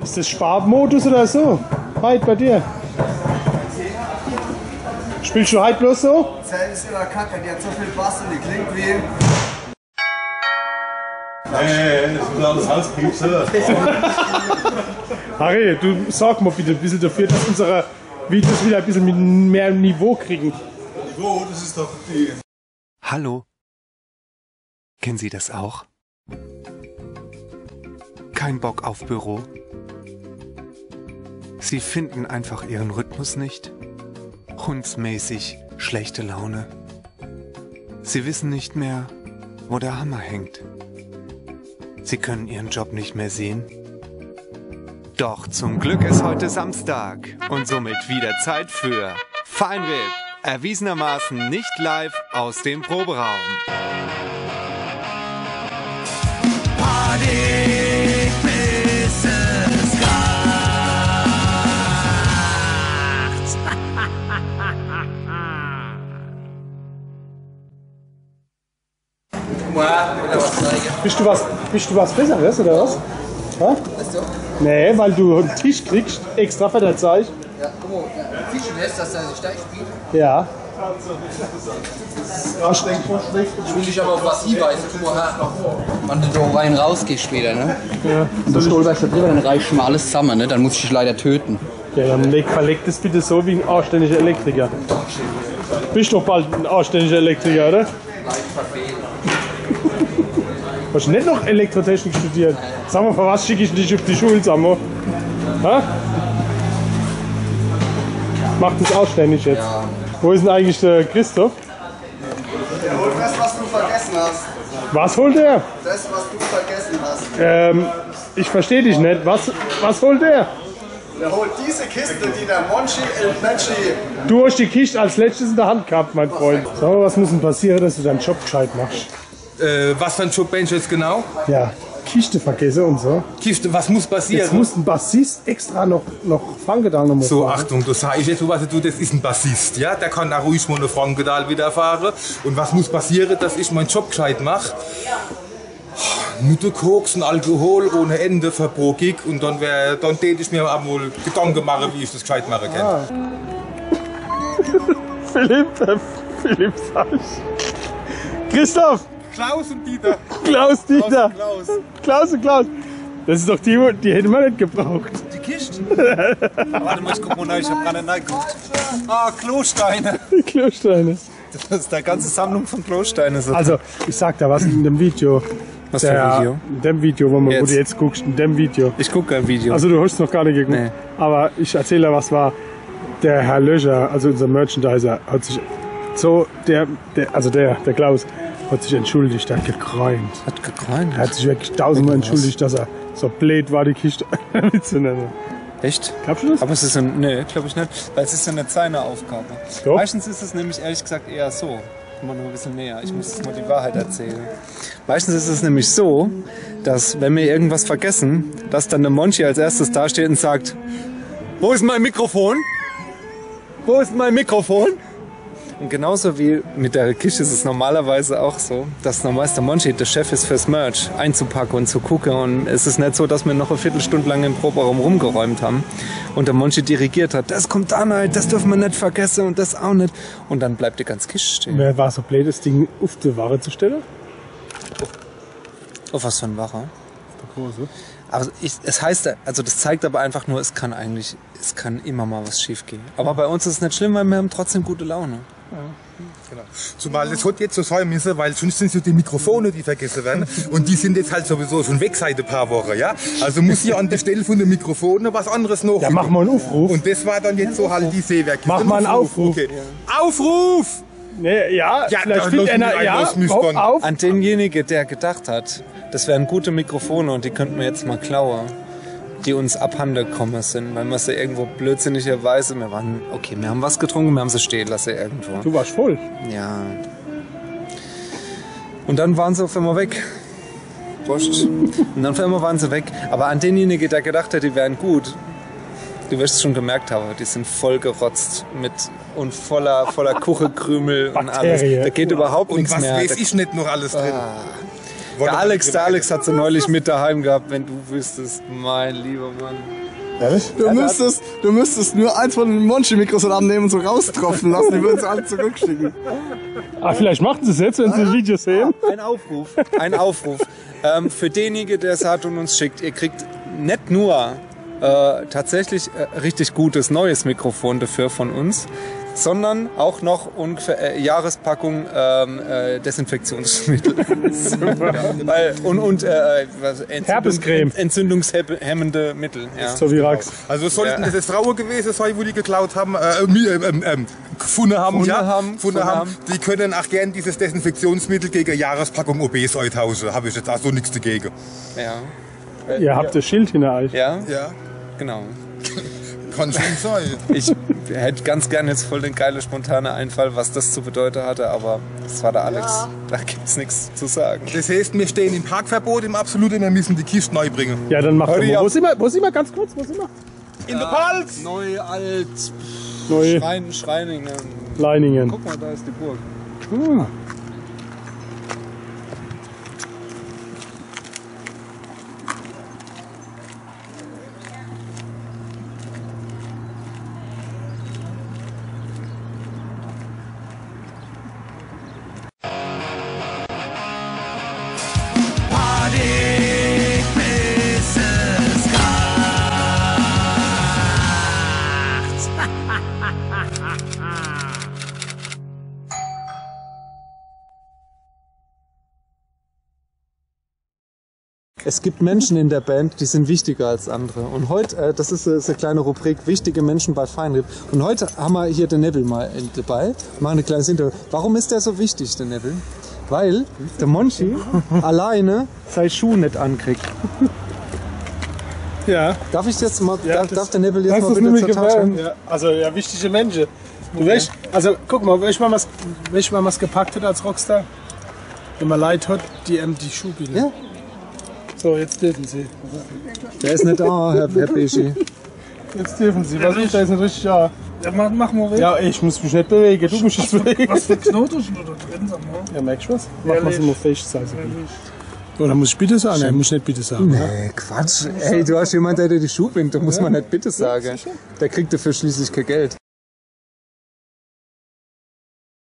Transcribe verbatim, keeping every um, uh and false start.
Is des Sparmodus oder so? Heit bei dir? Spielsch du heit bloß so? Zell is immer kacke, die hat so viel Bass und die klingt wie. Nee, des is alles Hauspiepse. Harry, du sorg mol bitte e bissel dafür, dass unsere Videos wieder e bissel mit mehr Niveau kriegen. Niveau, des is doch die Hallo. Kennen Sie das auch? Kein Bock auf Büro? Sie finden einfach Ihren Rhythmus nicht? Hundsmäßig schlechte Laune? Sie wissen nicht mehr, wo der Hammer hängt? Sie können Ihren Job nicht mehr sehen? Doch zum Glück ist heute Samstag und somit wieder Zeit für Fine R I P, erwiesenermaßen nicht live aus dem Proberaum. Boah, wieder was zeige. Bist du was, bist du was Besseres, oder was? Hä? Weißt du? Nee, weil du en Tisch kriegst, extra für das Zeug. Ja, guck mal, ja. Siehst du das, dass er sich da spielt? Ja. Ich will dich aber auf was hinweisen. Guck mal, ha, wenn du da rein rausgehst später, ne? Ja. Und du stolperst da drüber, dann reißt mir alles zusammen, ne? Dann muss ich dich leider töten. Ja, dann leg, verleg das bitte so wie en anständiger Elektriker. Bist doch bald en anständiger Elektriker, oder? Hast du net noch Elektrotechnik studiert? Sag mal, für was schick ich dich auf die Schule, sag mal? Hä? Mach das anständig jetzt. Ja. Wo ist denn eigentlich der Christoph? Der holt das, was du vergessen hast. Was holt er? Das, was du vergessen hast. Ähm, ich verstehe dich nicht. Was, was holt er? Der holt diese Kiste, die der Monchi, El Menchi. Du hast die Kiste als letztes in der Hand gehabt, mein Freund. Sag mal, was muss denn passieren, dass du deinen Job gescheit machst? Äh, was für en Job meinst du jetzt genau? Ja, Kiste vergessen und so. Kiste, was muss passieren? Jetzt muss en Bassist extra noch, noch Frankenthal nochmal So, fahren. Achtung, das sag ich jetzt, was du, das ist ein Bassist, ja? Der kann auch ruhig mal eine Frankenthal wieder fahren. Und was muss passieren, dass ich meinen Job gescheit mach? Nutte, Koks und Alkohol ohne Ende für pro Gig und dann wär, dann tät ich mir einmal Gedanken machen, wie ich das gescheit machen kann. Ah. Philipp, äh, Philipp, sag ich. Christoph! Klaus und Dieter! Klaus, Dieter! Klaus, Klaus. Klaus und Klaus! Das ist doch die, die hätte man nicht gebraucht. Die Kiste? Warte mal, ich guck mal rein, ich hab gar nicht reingeguckt. Ah, Klosteine! Klosteine. Das ist eine ganze Sammlung von Klosteine. So. Also, ich sag da was in dem Video. Was für ein Video? In dem Video, wo, man, wo du jetzt guckst, in dem Video. Ich guck kein Video. Also du hast noch gar nicht geguckt. Nee. Aber ich erzähle da was war. Der Herr Löcher, also unser Merchandiser, hat sich so, der, der also der, der Klaus, hat sich entschuldigt, der hat gekreint. Hat gekreint? Er hat sich wirklich tausendmal entschuldigt, dass er so blöd war, die Kiste mitzunehmen. Echt? Glaubst du das? Aber es ist ein, nee, glaub ich nicht, weil es ist ja nicht seine Aufgabe. Doch. Meistens ist es nämlich ehrlich gesagt eher so. Komm mal noch ein bisschen näher, ich muss jetzt mal die Wahrheit erzählen. Meistens ist es nämlich so, dass wenn wir irgendwas vergessen, dass dann der Monchi als erstes dasteht und sagt: „Wo ist mein Mikrofon? Wo ist mein Mikrofon?“ Und genauso wie mit der Kiste ist es normalerweise auch so, dass normalerweise der Monchi der Chef ist fürs Merch, einzupacken und zu gucken. Und es ist nicht so, dass wir noch eine Viertelstunde lang im Proberaum rumgeräumt haben und der Monchi dirigiert hat: „Das kommt da rein, das dürfen wir nicht vergessen und das auch nicht.“ Und dann bleibt die ganze Kiste stehen. Wer war so blöd, das Ding auf die Wache zu stellen? Auf was für eine Wache? Auf die große. Aber ich, es heißt, also das zeigt aber einfach nur, es kann eigentlich, es kann immer mal was schief gehen. Aber bei uns ist es nicht schlimm, weil wir haben trotzdem gute Laune. Ja. Genau. Zumal das hat jetzt so sein müssen, weil sonst sind so die Mikrofone, die vergessen werden. Und die sind jetzt halt sowieso schon weg seit ein paar Wochen, ja? Also muss hier an der Stelle von den Mikrofonen was anderes noch. Ja, mach mal einen Aufruf. Und das war dann jetzt so halt die Seewerk. Mach mal einen Aufruf. Okay. Aufruf! Nee, ja, ja, vielleicht da findet einer, ja, auf, auf. An denjenigen, der gedacht hat, das wären gute Mikrofone und die könnten wir jetzt mal klauen, die uns abhanden gekommen sind, weil wir sie irgendwo blödsinnigerweise, wir waren, okay, wir haben was getrunken, wir haben sie stehen lassen irgendwo. Du warst voll. Ja. Und dann waren sie auf einmal weg. Prost. Und dann auf einmal waren sie weg. Aber an denjenigen, der gedacht hat, die wären gut, du wirst es schon gemerkt haben, die sind voll gerotzt mit und voller, voller Kuchekrümel und alles. Bakterien. Da geht überhaupt nichts mehr. Und was weiß ich nicht noch alles drin. Ah. Der Alex, der Alex hat se neulich mit daheim gehabt, wenn du wüsstest, mein lieber Mann. Ehrlich? Du müsstest, du müsstest nur eins von den Monchi-Mikros in den Arm nehmen und so raustropfen lassen, die würden sie alle zurückschicken. Ah, vielleicht machen sie es jetzt, wenn sie das Video sehen. Ein Aufruf, ein Aufruf. Ähm, für denjenigen, der es hat und uns schickt, ihr kriegt nicht nur äh, tatsächlich äh, richtig gutes neues Mikrofon dafür von uns, sondern auch noch ungefähr äh, Jahrespackung ähm, äh, Desinfektionsmittel. Weil, und und äh, was, Entzündungs Herpescreme. Entzündungshemmende Mittel. Ja. So wie Rax. Also sollten das jetzt Frauen gewesen sein, wo die geklaut haben, äh, mi- ähm, ähm, ähm, gefunden haben, Gefunden ja, haben, gefunden gefunden haben, haben. Die können auch gern dieses Desinfektionsmittel gegen Jahrespackung O Bs eintauschen. Habe ich jetzt auch so nichts dagegen. Ja. Ihr habt das Schild hinter euch. Ja, Ja. Genau. Kann schon sein. Ich hätte ganz gern jetzt voll den geilen spontanen Einfall, was das zu bedeuten hatte, aber das war der Alex. Da gibt's nichts zu sagen. Das heißt, wir stehen im Parkverbot, im absoluten, wir müssen die Kiste neu bringen. Ja, dann macht Hurry mal. up. Wo sind wir, wo sind wir ganz kurz? Wo sind wir? In der Palz! Neu, alt, Neu. Schrein, Schreiningen. Leiningen. Guck mal, da ist die Burg. Es gibt Menschen in der Band, die sind wichtiger als andere. Und heute, äh, das ist, äh, ist eine kleine Rubrik, wichtige Menschen bei Feinripp. Und heute haben wir hier den Neville mal in, dabei, machen ein kleines Interview. Warum ist der so wichtig, der Neville? Weil der Monchi alleine seine Schuhe nicht ankriegt. Ja. Darf ich jetzt mal, Ja, darf, das- darf der Neville jetzt das mal ist bitte nämlich zur Tat gefährlich. schauen? Ja, also ja, wichtige Menschen. Du weißt, also guck mal, weißt du, wann man's, weißt du, wann man's gepackt hat als Rockstar? Wenn man Leute hat, die einem die Schuhe bieten. Ja. So, jetzt dürfen sie. Der ist nicht da, Herr, Herr Pesci. Jetzt dürfen sie. Was ist da jetzt nicht richtig da? Ja, mach, mach mal weg. Ja, ich muss mich nicht bewegen, du musst dich bewegen. Was für Knoten sind da drin, sag mal? Ja, merkst du was? Mach mal so mal fest, also. Oder muss ich bitte sagen? Nein, muss ich nicht bitte sagen. Ja? Äh, Quatsch. Ey, du hast jemanden, der dir die Schuhe bindet, da muss man nicht bitte sagen. Der kriegt dafür schließlich kein Geld.